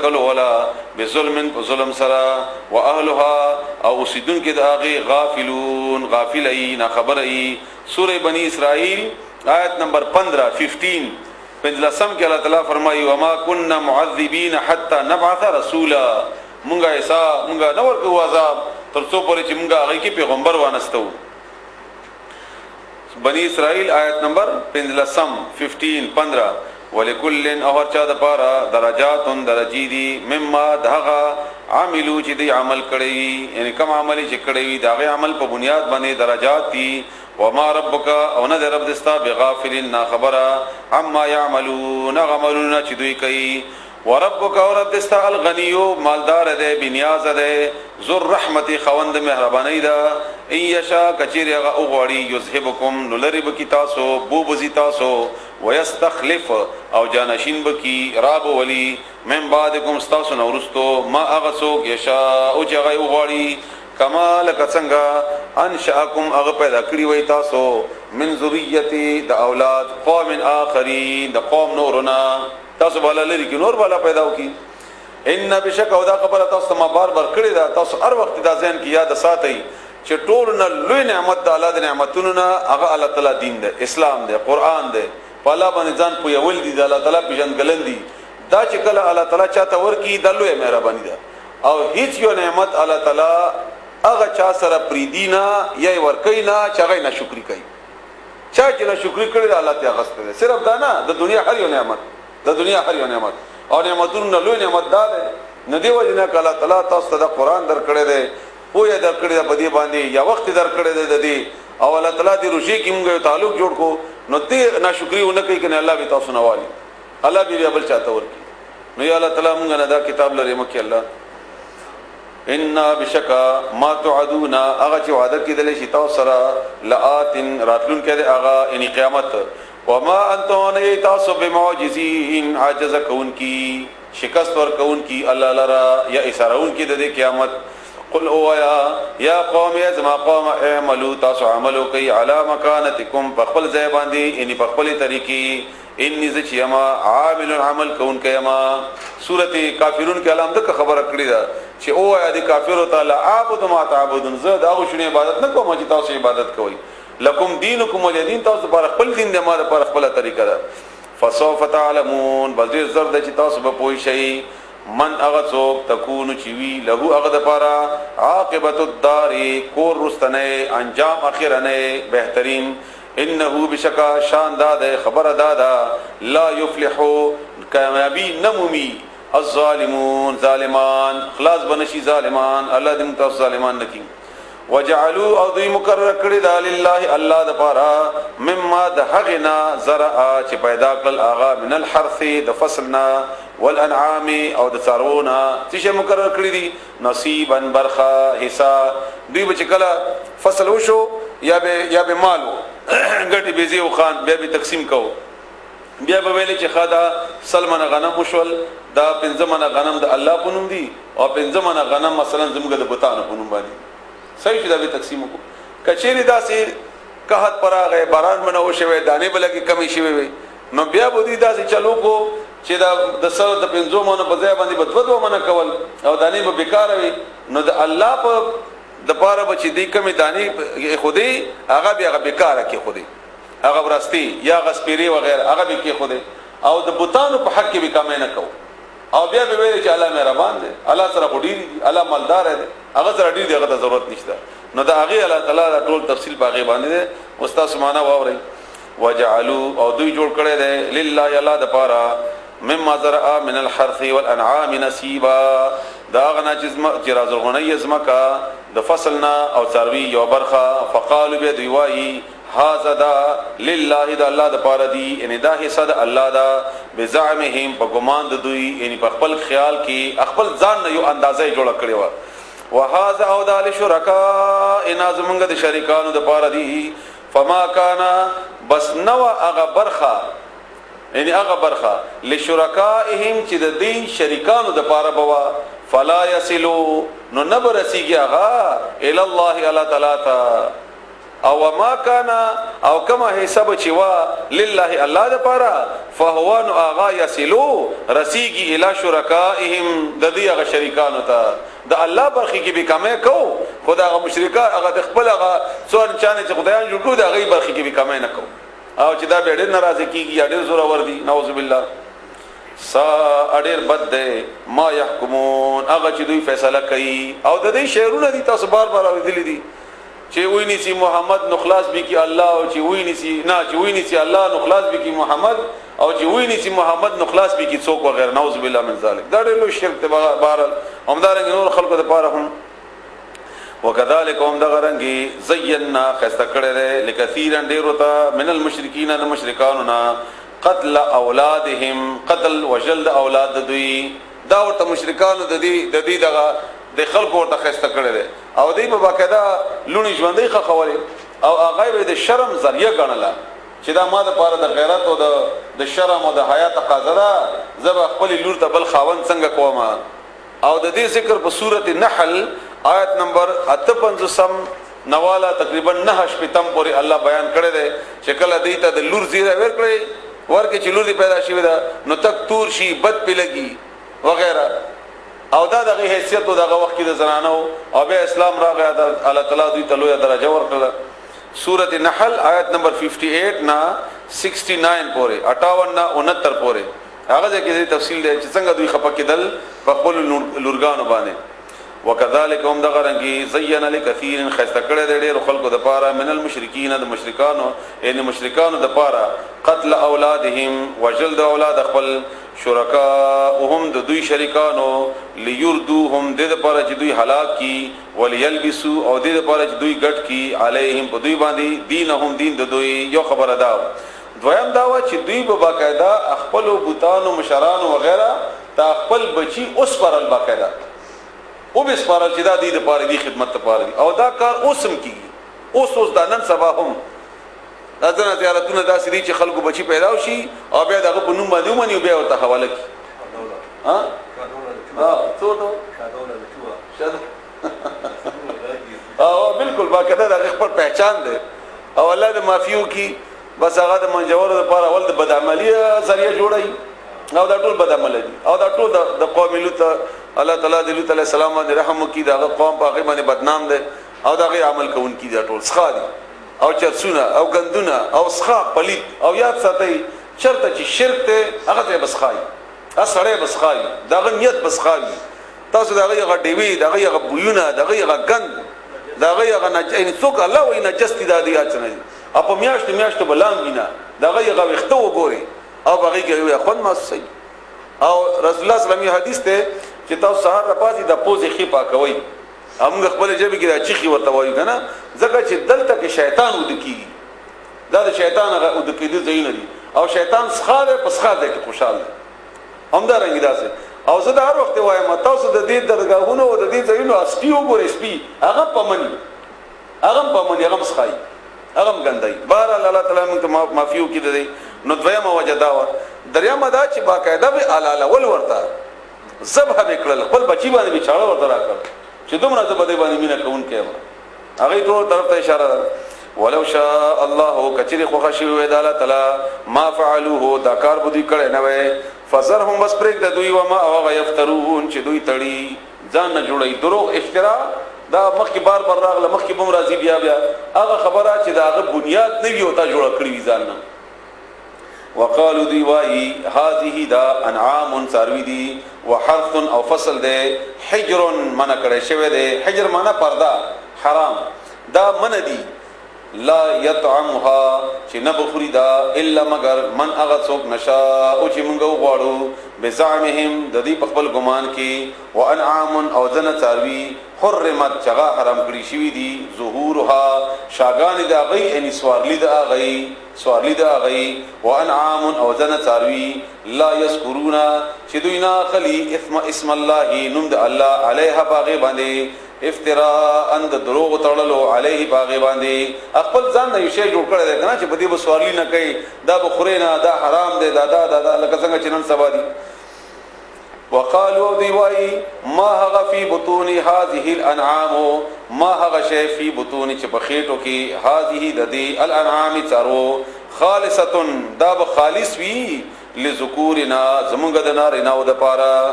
کلو ولا بظلم، په ظلم سره. واهلها، او اوسیدونکو د هغه، غافلون، غافل ای، نه خبر ای. سوره بنی اسرائیل آیت نمبر 15، 15، پنځلسم کې الله تعالی فرمایي: وما كنا معذبين حتى نبعث رسولا. مونږه ایسا مونږه نور کو عذاب تر څو پورې چې مونږه هغه کې پیغمبر وانستو. بنی اسرائیل آیت نمبر 15، 15، 15. ولکل، او هر چا د پاره، درجات، درجی دي، مما، دغه، عملو، چې دی عمل کړی، یعنی کوم عمل چې کړی وي، دغه عمل په بنیاد باندې درجات دي. وما ربک، او نه رب دستا، بغافل، نا خبره، عما يعملون، عملونه چې دوی کوي. وربک، او رب دستا، الغنی، مالدار ده، بنیاز ده، ذو الرحمت، خوند مهرباني ده. ان یشا، کچیر هغه اوغړی، یذهبکم، نلری بکی تاسو، بو بزی تاسو، ويستخلف، او جانشین بکی، راب ولی، من بعدکم، تاسو نورستو، ما، هغه څوک، یشا، او چې هغه اوغړی، کما، لکه څنګه، انشاکم، هغه پیدا کړی وای تاسو، من ذریتی، د اولاد، قوم اخرین، د قوم نورنا. تاسو بالا لري کې نور بالا پیدا وکي. ان بشک، او دا خبره تاسو ما بار بار کړی دا، تاسو هر وخت دا ذهن کې یاد ساتئ چې ټول نه لوی نعمت د الله د نعمتونو نه هغه الله تعالی دین دی، اسلام دی، قران دی، په الله باندې ځان پویول دي، د الله تعالی پیژندګلن دي. دا چې کله الله تعالی چاته ورکی، دا لوی مهرباني ده. او هیڅ یو نعمت الله تعالی هغه چا سره پریدینا یا ورکی نه چې هغه ناشکری کوي. چا چې ناشکری کړي، الله ته غسته. صرف دا نه، د دنیا هر یو نعمت، د دنیا هر یو نعمت، او نعمتونو نه لوی نعمت دا دی. نه دی وجه نه کله تعالی تاسو ته د قران درکړی دی، پوهه درکړی دی په دې باندې، یا وخت درکړی دی د دې، او الله تعالی دې روزي کې موږ تعلق جوړ کو، نو دې ناشکری ونه کوي کنه، الله به تاسو نه والي، الله به بل چاته ورکی. نو یا الله تعالی، موږ نه دا کتاب لري مکه الله. ان بشکا ما توعدون، هغه چې وعده کېدل شي تاسو سره، لآتن، راتلون کې هغه، یعنی قیامت. وما انتم، نه تاسو، بمعجزین، عاجز کون کی، شکست ور کون کی الله لرا یا اسارون کی د دې قیامت. قل، اوایا، یا قوم، یا زما قوم، اعملوا، تاسو عملو کوي، علی مکانتکم، په خپل ځای باندې، یعنی په خپل طریقې، انی زچیما عامل، عمل کون کيما. سورته کافرون کې علام دغه خبره کړی ده چې او یا د کافرو تعالی عبد ما تعبدون، زه دا غوښنه عبادت نه کوم چې تاسو عبادت کوئ. لکم دینکم ولی دین، تاسو پر خپل دین دی، ما پر خپل طریقه ده. فسوف تعلمون، بس ډیر زر ده چې تاسو به پوه شئ، من، هغه څوک، تکون، چې وی، له، هغه د پاره، عاقبت الدار، کور رستنه، انجام اخرنه بهترین. انه بشکا، شان دا ده، خبر دا ده، لا یفلح، کامیابی نمومی، الظالمون، ظالمان خلاص بنشي ظالمان. الله دې تاسو ظالمان نکي. وجعلوا، او دوی مقرر کړی دا، لله، الله د پاره، مما، د هغنا، زرع، چې پیدا کړل اغا، من الحرث، د فصلنا، والانعام، او د څارونا، چې مقرر کړی دي، نصیبا، برخه، حصہ. دوی به کله فصل وشو یا به مالو غټي بيزي او خان بیا به تقسیم کو، بیا به ویل چې خدا سلمنه غنم وشول، دا پنځمنه غنم د الله په نوم دي او پنځمنه غنم مثلا زموږ د بوتانو په نوم باندې. صحیح چې دا به تقسیم کو. کچېری داسې قحط پراغه، باران منه وشوي، دانې بلګي کمی شوي وي، نو بیا به دوی داسې چلو کو چې دا د سر د پنځو منو په ځای باندې به دوه دوه منه کول او دانې به بیکاره وي. نو د الله په د پاره به چې دی کمی دانې خودي، هغه بیا هغه بیکاره کې خودي، هغه ورستي یا غسپيري وغیرہ هغه به کې خودي، او د بوتانو په حق کې به کمې نه کو. او بیا به ویل چې الله مهربان دی، الله سره خو ډیر دی، الله مالدار دی، هغه سره ډیر دی، هغه ته ضرورت نشته. نو دا هغه الله تعالی دا ټول تفصیل باغی باندې دی. استاد معنا واوري. وجعلوا، او دوی جوړ کړي دی، لله، الله د پاره، مما زرع من الحرث والانعام نصيبا، دا غنا چې رازرغونه زمکا د فصلنا او څاروي یو برخه. فقالوا، به دوی وای، هاذا، دا، لله، دا الله د پاره دی، یعنی دا حصہ د الله دا، بزعمهم، په ګمان د دوی، یعنی په خپل خیال کې خپل ځان نه یو اندازې جوړ کړی و. وهذا، او دا، لشرکا ان، زمونږ د شریکانو د پاره دی. فما کان، بس نو هغه برخه، یعنی هغه برخه، لشرکائهم، چې د دې شریکانو د پاره بوا، فلا یصلو، نو نه برسیږي هغه، الی الله، الله تعالی ته. او ما کان او کما حساب چې وا لله الله د پاره، فهو نو اغا یسلو رسیږي الی شرکائهم، د دې هغه شریکانو ته. د الله برخې کې به کمه کو، خدا هغه مشرکان هغه د خپل هغه څون چانه چې خدایان جوړ کړو، د هغه برخې کې به کمه نه کو، او چې دا به ډېر ناراض کیږي یا ډېر زور ور دي. نعوذ بالله. سا اډیر بد ده ما يحكمون، هغه چې دوی فیصله کوي. او د دې شعرونه دي، تاسو بار بار اوریدلې دي چې وای نسی محمد نو خلاص به کی الله، او چې وای نسی نه، چې وای نسی الله نو خلاص به کی محمد، او چې وای نسی محمد نو خلاص به کی څوک وغیر. نعوذ بالله من ذلک. دا ډېر لوی شرک ته. بهر همدارنګ نور خلکو د پاره هم. وکذالک هم دغه رنګي زینا خسته کړي ده لکثیرن ډیرو ته من المشرکین د مشرکانو نه قتل اولادهم، قتل وجلد اولاد دوی. دا ورته مشرکانو د دې دغه د خلکو ورته خسته کړي ده، او دوی په باقاعده لونی ژوندۍ خخولې، او هغه به د شرم ذریعہ ګڼله چې دا ما د پاره د غیرت او د شرم او د حیا تقاضا ده، زه به خپل لور ته بل خاوند څنګه کوم. او د دې ذکر په سورته نحل آیت نمبر 58 نواله تقریبا 9 شپتم پورې الله بیان کړی دی چې کله دوی ته د لور زیره ورکړي ورکه چې لور دی پیدا شوې ده نو تک تور شي، بد پې لګي وغیرہ. او دا دغه حیثیت او دغه وخت کې د زنانو، او بیا اسلام راغی، الله تعالی دوی ته لویه درجه ورکړه. سورته نحل آیت نمبر 58 نه 69 پورې، 58 نه 69 پورې، هغه ځای کې تفصیل دی چې څنګه دوی خپه کېدل په خپل لورګانو باندې. وکذالک هم دغه رنګي زین لکثیر خسته کړه د ډېر خلکو د پاره من المشرکین د مشرکانو، یعنی مشرکانو د پاره قتل اولادهم وجلد اولاد خپل شرکاهم د دوی شریکانو، لیردوهم د دې لپاره چې دوی هلاک کی، وليلبسو او د دې لپاره چې دوی ګټ کی، علیهم په دوی باندې، دینهم دین د دوی. یو خبره ده. دویم دا و چې دوی به باقاعده خپل بوتانو مشرانو وغیرہ تا خپل بچی اوس پرل باقاعده او به سپارل چې دا دې د پاره دی، خدمت لپاره دی. او دا کار اوسم کیږي، اوس اوس دا نن سبا هم دا ځنه زیارتونه داسې دي چې خلکو بچی پیدا شي او بیا دغه په نوم باندې ومني او بیا ورته حواله کی. ها ها، څو ته او بالکل باقاعده دا خپل پہچان دی. او الله دې معافیو کی. بس هغه د منجورو لپاره اول د بدعملی ذریعہ جوړی، او دا ټول بدعمل دي، او دا ټول د قوم لوط، الله تعالی د لوط علیه السلام باندې رحم وکړي، دا قوم په هغه باندې بدنام دی، او دا غیر عمل کوونکي دي ټول څخه دي، او چرسونه او غندونه او څخه پلیت. او یاد ساتئ، چرته چې شرک ته هغه ته بس خای اسړې بس خای داغه نیت بس خای. تاسو داغه هغه ډیوی، داغه هغه بویونه، داغه هغه غند، داغه هغه نه یعنی څوک الله وای نجس دي، دا دی اچنه اپ میاشت میاشت بلام وینا داغه هغه وخته وګوري او هغه کې یو خوند محسوسوي. او رسول الله صلی الله علیه حدیث ته چې تاسو سهار را پاتې د پوزې خې پاکوي، موږ خپل ژبه کې دا چیخي ورته وایو کنه، ځکه چې دلته کې شیطان ود کیږي، دا د شیطان هغه ود کېدو ځایونه دي، او شیطان څخه ده په څخه ده کې خوشاله دی. همدا رنګ داسې. او زه د هر وخت وایم، تاسو د دې درگاهونو او د دې ځایونو سپي وګورئ، سپي هغه پمني، هغه پمني، هغه څخای، هغه ګندای. بهر الله تعالی موږ ته معافیو کې ده. نو دویمه وجه دا و. دریمه دا چې باقاعده به الاله ول ورته ذبح وکړل، خپل بچی باندې به چاړه ورته راکړ چې دومره زه په دې باندې مینه کوونکی یم. هغه ټول طرف ته اشاره ده. ولو شاء الله کچری خوښ شي وې د الله تعالی ما فعلوه، دا کار به دوی کړی نه وي. فزرهم بس پرېږده دوی، وما او هغه یفترون چې دوی تړي، ځان نه جوړي دروغ افترا. دا مخکې بار بار راغله، مخکې بم راځي بیا بیا هغه خبره چې دا هغه بنیاد نه وي او تا جوړ کړی وي ځان نه. وقالو دی وای هذه دا انعام ساروی دی، وحرث او فصل دی، حجر منع کړی شوی دی، حجر معنا پرده، حرام دا من دی، لا یطعمها چې نه بخوري دا الا مگر من هغه څوک نشا او چې مونږ وغواړو، بزعمهم د دې په خپل ګمان کې، وانعام او ځنه څاروي، حرمت چغه حرام کړی شوی دي، ظهورها شاګان د غي، یعنی سوارلی د غي، سوارلی د غي، وانعام او ځنه څاروي، لا یذکرون چې دوی نه خلی اسم اسم الله نوم د الله، علیها باغی باندې، افتراء د دروغ تړلو، علیه باغی باندې. خپل ځان نه یو شی جوړ کړی دی کنه چې په دې به سوارلی نه کوي، دا به خورې نه، دا حرام دی، دا دا دا, دا لکه څنګه چې نن سبا دي. وقالو دی وای ما هغه فی بطون هذه الانعام، ما هغه شی فی بطون چې په خېټو کې هذه د دې الانعام څارو، خالصه دا به خالص وي لذکورنا زمونږ د نارینه او د پاره.